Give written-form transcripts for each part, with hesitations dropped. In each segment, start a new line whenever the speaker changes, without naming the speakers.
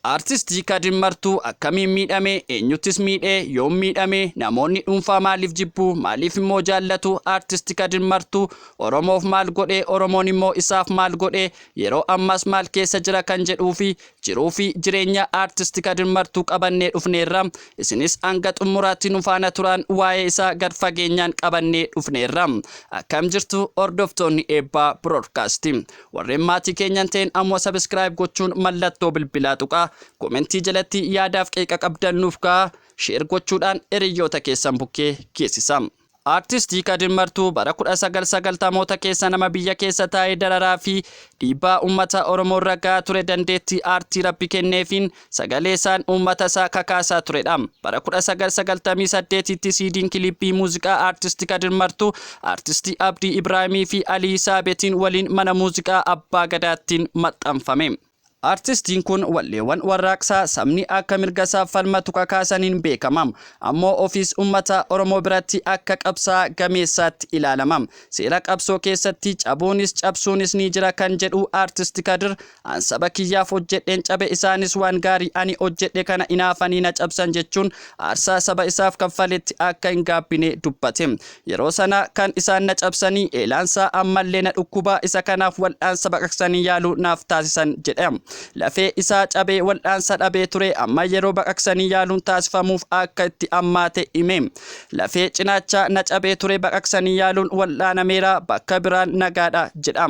Artisti Kadir Martuu akkamiin miidhame, eenyuttis miidhe, yoom miidhame, namoonni dhuunfaa maaliif jibbu, maaliif immoo jaallatu, Artisti Kadir Martuu Oromoof maal godhe, Oromoon immoo isaaf maal godhe, yeroo ammaas maal keessa jira kan jedhuu fi jiruu fi jireenya Artisti Kadir Martuu qabannee dhufneerra. Isinis hanga xumuraatti nu faana turaan waa'ee isaa gad fageenyaan qabannee dhufneerra. Akkam jirtu hordoftoonni Eebbaa Broadcast. Warreen maatii keenya hin ta'in ammoo subscribe gochuun mallattoo bilbilaa tuqaa. Komentii jalatti yaadaaf qeeqa qabdan nuuf kaa'aa. Share gochuudhaan hiriyyoota keessan bukkee geessisaa. Artisti Kadir Martuu bara 1990moota keessa nama biyya keessa taa'ee dararaa fi dhiibbaa uummata Oromoo irra gahaa ture dandeettii aartii Rabbi kenneefiin sagalee isaan uummata isaa kakaasaa turedha. Bara 1998tti siidiin kilippii muuziqaa Artisti Kadir Martuu Artisti Abdii Ibraahimii fi Alii Saabetiin waliin mana muuziqaa Abbaa Gadaattiin maxxanfame. Artistiin kun walleewwan warraaqsaa sabni akka mirgasaaf falmatu kakaasaniin beekama. Ammoo ofiis ummata Oromoo biratti akka qabsaa'aa gameessaatti ilaalama. Seera qabsoo keessatti cabuunis cabsuunis ni jira kan jedhu Artist Kadir, an saba kiyyaaf hojjedheen cabe isaanis waan gaarii ani hojjedhe kana inaafanii na cabsan jechuun aarsaa saba isaaf kaffaletti akka hin gaabbine dubbate. Yeroo sana kan isaan na cabsanii eelaansaa ammallee na dhukkuba isa kanaaf wal'aansa baqaqsanii yaaluu naaf taasisan jedhe. Lafee isaa cabee wal'aansa dhabee ture amma yeroo baqaqsanii yaaluun taasifamuuf akka itti ammaate hime. Lafee cinaachaa na cabee ture baqaqsanii yaaluun wal'aanameera bakka biraan nagaadha jedha.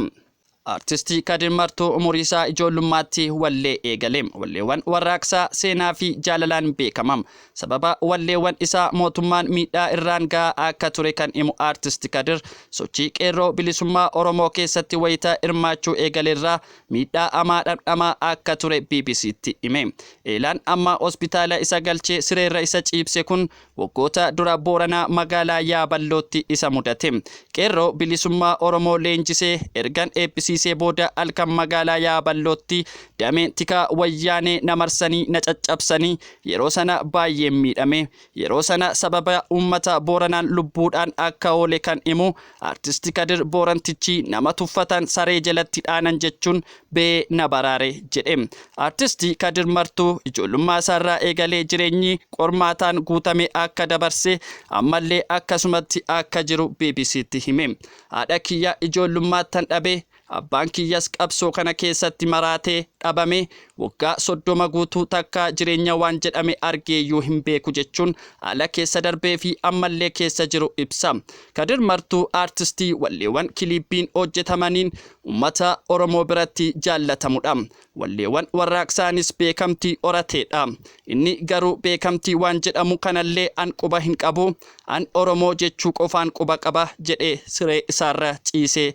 Artisti Kadir Martuu umurii isaa ijoollummaatti wallee eegale. Walleewwan warraaqsaa, seenaa fi jaalalaan beekama. Sababa walleewwan isaa mootummaan miidhaa irraan gahaa akka ture kan himu Artist Kadir, sochii qeerroo bilisummaa Oromoo keessatti wayita hirmaachuu eegalerraa miidhaa hamaa dhamdhamaa akka ture BBCtti hime. Eelaan amma hospitaala isa galchee sireerra isa ciibse kun Waggoota dura Booranaa magaalaa Yaaballootti isa mudate. Qeerroo bilisummaa Oromoo leenjisee ergan eebbisiisee booda halkan magaalaa Yaaballootti dameen tikaa Wayyaanee na marsanii na caccabsanii yeroo sana baay'een miidhame. Yeroo sana sababa uummata Booranaan lubbuudhaan akka oole kan himu Artisti Kadir Boorantichi nama tuffatan saree jalatti dhaanan jechuun bee na baraare jedhe. Artisti Kadir Martuu ijoollummaa isaarraa eegalee jireenyi qormaataan guutame akka dabarse ammallee akkasumatti akka jiru BBCtti hime. Haadha kiyya ijoollummaattan dhabe, abbaan kiyyas qabsoo kana keessatti maraatee dhabame, waggaa 30 guutuu takkaa jireenya waan jedhame argeeyyuu hin beeku jechuun haala keessa darbee fi ammallee keessa jiru ibsa. Kadir Martuu aartistii walleewwan kiliippiin hojjetamaniin ummata Oromoo biratti jaallatamudha. Walleewwan warraaqsaanis beekamtii horateedha. Inni garuu beekamtii waan jedhamu kanallee an quba hin qabu, an Oromoo jechuu qofaan quba qaba jedhee siree isaarra ciisee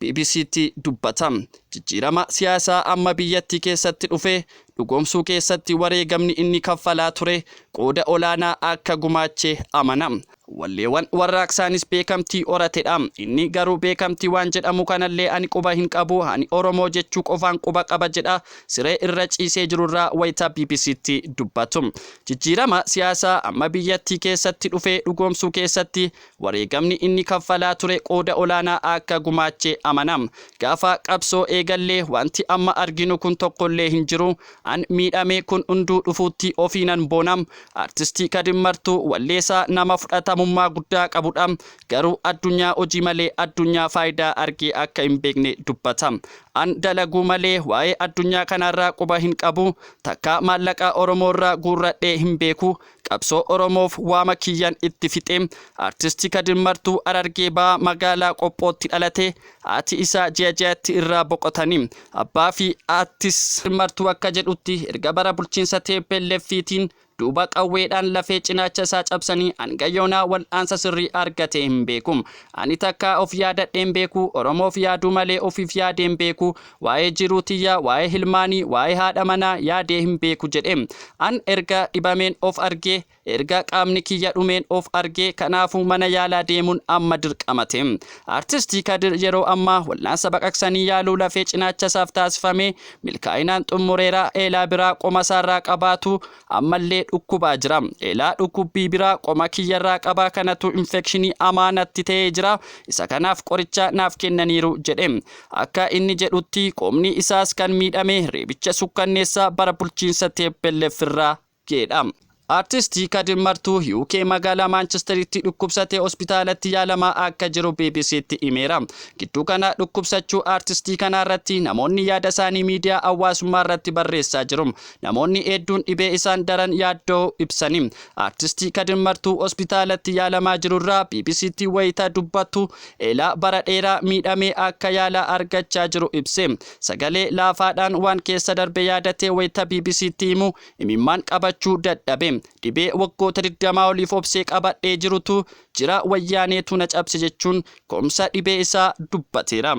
BBCtti dubbata. Jijjiirama siyaasaa amma biyyattii keessatti dhufe dhugoomsuu keessatti wareegamni inni kaffalaa ture qooda olaanaa akka gumaache amana. Walleewwan warraaqsaanis beekamtii horatedha. Inni garuu beekamtii waan jedhamu kanallee ani quba hin qabu, ani Oromoo jechuu qofaan quba qaba jedha siree irra ciisee jirurraa wayita BBCtti dubbatu. Jijjiirama siyaasaa amma biyyattii keessatti dhufe dhugoomsuu keessatti wareegamni inni kaffalaa ture qooda olaanaa akka gumaache amana. Gaafa qabsoo eegalle wanti amma arginu kun tokkollee hin jiru. An miidhamee kun hunduu dhufuutti ofiinan boona. Artisti Kadir Martuu walleesaa nama fudhatamummaa guddaa qabudha. Garuu addunyaa hojii malee addunyaa faayidaa argee akka hin beekne dubbata. An dalaguu malee waa'ee addunyaa kanaarraa quba hin qabu. Takkaa maallaqa Oromoorraa guurradhee hin beeku. Qabsoo Oromoof waama kiyyan itti fixe. Artisti Kadir Martuu Harargee Bahaa magaalaa Qophootti dhalate. Haati isaa ji'a ji'atti irraa boqotani. Abbaa fi haattis. Martuu akka jedhutti erga bara bulchiinsa TPLFtiin duuba qawweedhaan lafee cinaacha isaa cabsanii hanga yoonaa wal'aansa sirrii argatee hin beeku. Ani takkaa of yaadadhee hin beeku, Oromoof yaaduu malee ofiif yaadee hin beeku, waa'ee jiruu tiyyaa, waa'ee hilmaanii, waa'ee haadha manaa yaadee hin beeku jedhe. An erga dhibameen of arge, Erga qaamni kiyya dhumeen of arge, kanaafuu mana yaalaa deemuun amma dirqama ta'e. Artisti Kadir yeroo ammaa wal'aansa baqaqsanii yaaluu lafee cinaachasaaf taasifame milkaa'inaan xummureera. Eelaa biraa qomasaarraa qabaatu ammallee Dhukkubaa jira. Eelaa dhukkubbii biraa qoma kiyyarraa qabaa, kanatu infekshinii hamaa natti ta'ee jira. Isa kanaaf qoricha naaf kennaniiru jedhe. Akka inni jedhutti qomni isaas kan miidhame reebicha sukkanneessaa bara bulchiinsa TPLF irraa ga'edha. Artistii Kadir Martuu UK magaalaa Maanchesteritti dhukkubsatee hospitaalatti yaalamaa akka jiru BBCtti himeera. Gidduu kana dhukkubsachuu artistii kanaa irratti namoonni yaada isaanii miidiyaa hawaasummaa irratti barreessaa jiru. Namoonni hedduun dhibee isaan daran yaaddoo ibsani. Artistii Kadir Martuu hospitaalatti yaalamaa jirurraa BBCtti wayita dubbattu eelaa bara dheeraa miidhamee akka yaala argachaa jiru ibse. Sagalee laafaadhaan waan keessa darbe yaadatee wayita BBCtti himu imimmaan qabachuu dadhabe. Dhibee waggoota 20 oliif obsee qabadhee jirutu jira, Wayyaaneetu na cabse jechuun koomsa dhibee isaa dubbateera.